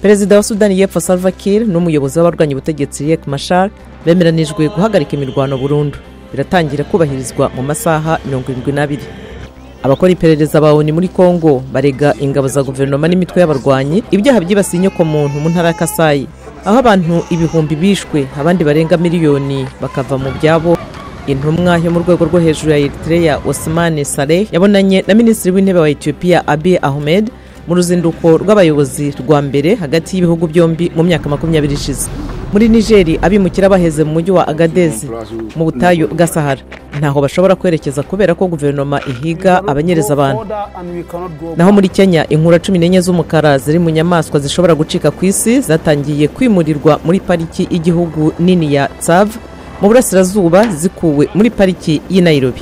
Perezida wa Sudani y'Epfo Salva Kiir n'umuyobozi w'abarwanya ubutegetsi Riek Machar bemeranijwe guhagarika imirwano burundu. Biratangira kubahirizwa mu masaha 72. Abakora iperereza ba ONU muri Kongo barega ingabo za guverinoma n'imitwe y'abarwanyi ibyaha byibasiye inyokomuntu mu ntara ya Kasayi, aho abantu ibihumbi bishwe, abandi barenga miliyoni bakava mu byabo. Intumwa yo mu rwego rwo hejuru ya Eritrea Osman Saleh yabonanye na Minisitiri w'Intebe wa Ethiopia Abiy Ahmed mu ruzinduko rw'abayobozi rwa mbere hagati y'ibihugu byombi mu myaka 20 ishize. Muri Nigeri, abimukira baheze mu mujyi wa Agadez mu butayu bwa Sahara ntaho bashobora kwerekeza kubera ko guverinoma ihiga abanyereza abantu. Naho muri Kenya, inkura 14 z'umukara ziri mu nyamaswa zishobora gucika ku isi zatangiye kwimurirwa muri pariki y'igihugu nini ya Tsavo mu burasirazuba, zikuwe muri pariki y'i Nairobi.